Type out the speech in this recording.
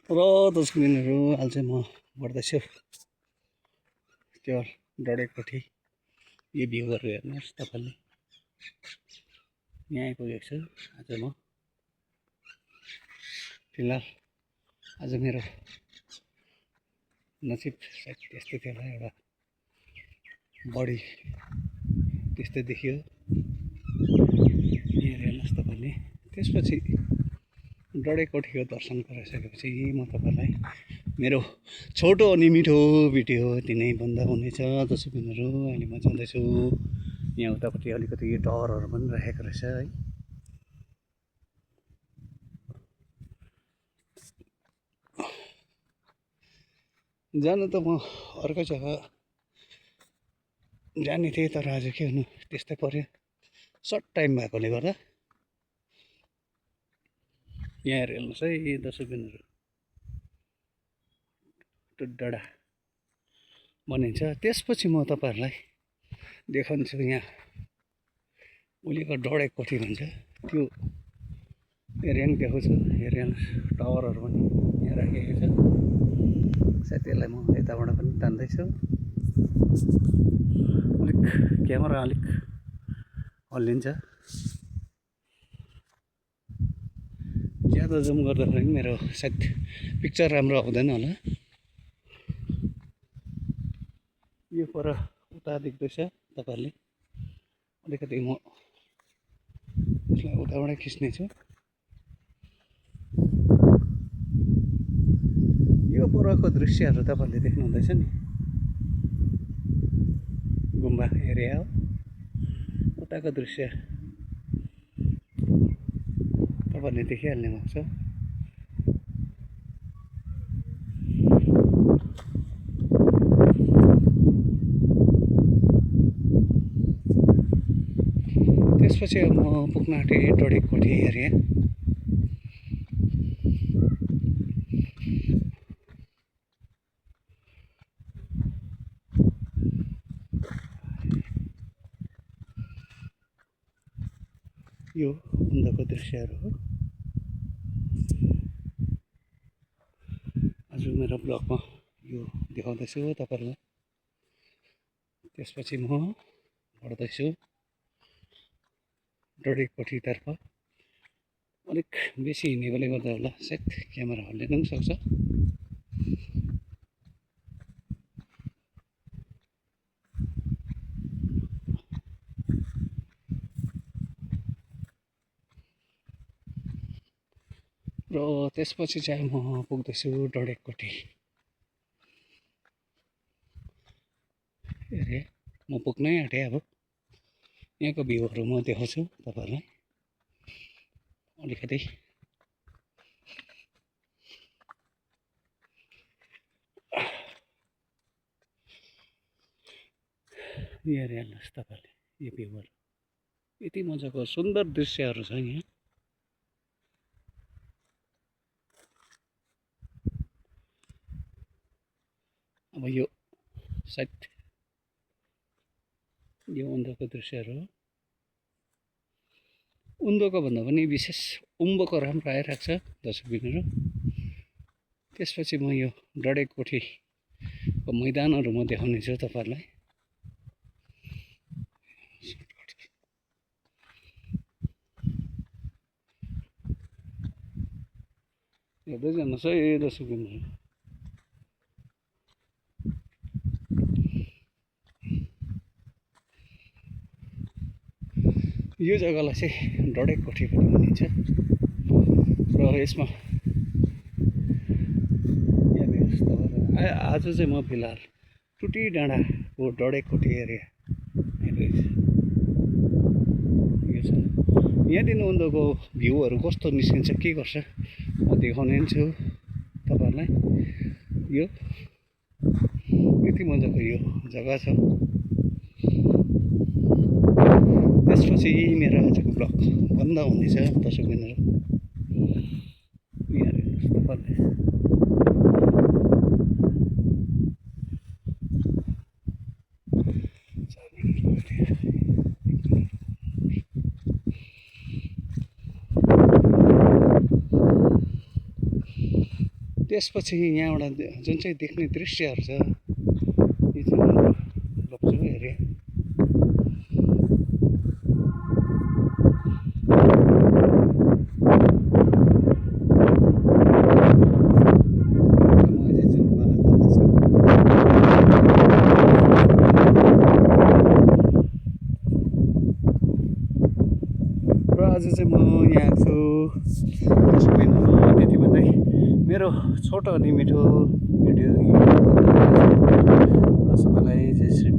र दर्शक बिन्दुहरू अहिले चाहिँ म बढ्दैछु त्यो डडेकोठी। यो भ्यूहरू हेर्नुहोस् तपाईँले। यहाँ आइपुगेको छु आज म। फिलहाल आज मेरो नसिब सायद त्यस्तै थियो होला, एउटा बडी त्यस्तै देखियो। यहाँ हेर्नुहोस् तपाईँले। त्यसपछि डडेकोठीको दर्शन गराइसकेपछि म तपाईँलाई मेरो छोटो अनि मिठो भिडियो दिनै बन्द हुनेछ। दर्शक बिन्दुहरू अहिले म जाँदैछु यहाँ उतापट्टि अलिकति टवरहरू पनि राखेको रहेछ है। जानु त म अर्कै जग्गा जाने थिएँ, तर आज के हुनु त्यस्तै पर्यो, सर्ट टाइम भएकोले गर्दा। यहाँ हेर्नुहोस् है दर्शक बिन्दुहरू, त्यो डाँडा बनिन्छ। त्यसपछि म तपाईँहरूलाई देखाउँछु यहाँ उहिलेको डडेकोठी भन्छ त्यो एरिया पनि देखाउँछु। हेर्नुहोस् टावरहरू पनि यहाँ राखिएको छ। सायद त्यसलाई म यताबाट पनि तान्दैछु। अलिक क्यामेरा अलिक हल्लिन्छ, ज्यादा जुम गर्दाखेरि मेरो सायद पिक्चर राम्रो आउँदैन होला। यो पर उता देख्दैछ तपाईँहरूले, अलिकति म यसलाई उताबाटै खिच्नेछु। यो परको दृश्यहरू तपाईँहरूले देख्नुहुँदैछ नि, गुम्बा एरिया हो। उताको दृश्य तपाईँहरूले देखिहाल्ने भएको छ। त्यसपछि अब म पुग्न आँटेँ डडेकोठी एरिया। यो उन्दको दृश्यहरू हो। आज मेरो ब्लगमा यो देखाउँदैछु तपाईँहरूलाई। त्यसपछि म बढ्दैछु डडेकोठीतर्फ। अलिक बेसी हिँडेकोले गर्दा होला सायद क्यामेरा हल्लिन पनि सक्छ। र त्यसपछि चाहिँ म पुग्दैछु डडेकोठी एरिया। म पुग्नै आँटेँ। अब यहाँको भ्यूहरू म देखाउँछु तपाईँहरूलाई अलिकति। यो हेर्नुहोस् तपाईँहरूले, यो भ्यूहरू यति मजाको सुन्दर दृश्यहरू छ यहाँ। अब यो सायद यो उन्दको दृश्यहरू हो। उन्दको भन्दा पनि विशेष उम्बको राम्रो आइरहेको छ दर्शक बिन्दुहरू। त्यसपछि म यो डडेकोठीको मैदानहरू म देखाउने छु तपाईँहरूलाई। हेर्दै जानुहोस् है दर्शक बिन्दुहरू। यो जग्गालाई चाहिँ डडेकोठी पनि भनिन्छ। र यसमा आज चाहिँ म फिलहाल टुटी डाँडाको डडेकोठी एरिया आइरहेको छु। यो छ यहाँदेखि उन्दको भ्यूहरू कस्तो निस्किन्छ के गर्छ म देखाउने पनि छु तपाईँहरूलाई। यो यति मजाको यो जग्गा छ। त्यसपछि मेरो आजको ब्लग बन्द हुनेछ दर्शक बिन्दुहरू। यहाँ हेर्नुहोस् तपाईँहरूले। त्यसपछि यहाँबाट जुन चाहिँ देख्ने दृश्यहरू छ यो चाहिँ हाम्रो लप्चू एरिया। र आज चाहिँ म यहाँ छु त्यति भन्दै मेरो छोटो अनि मिठो भिडियो सबैलाई जय श्री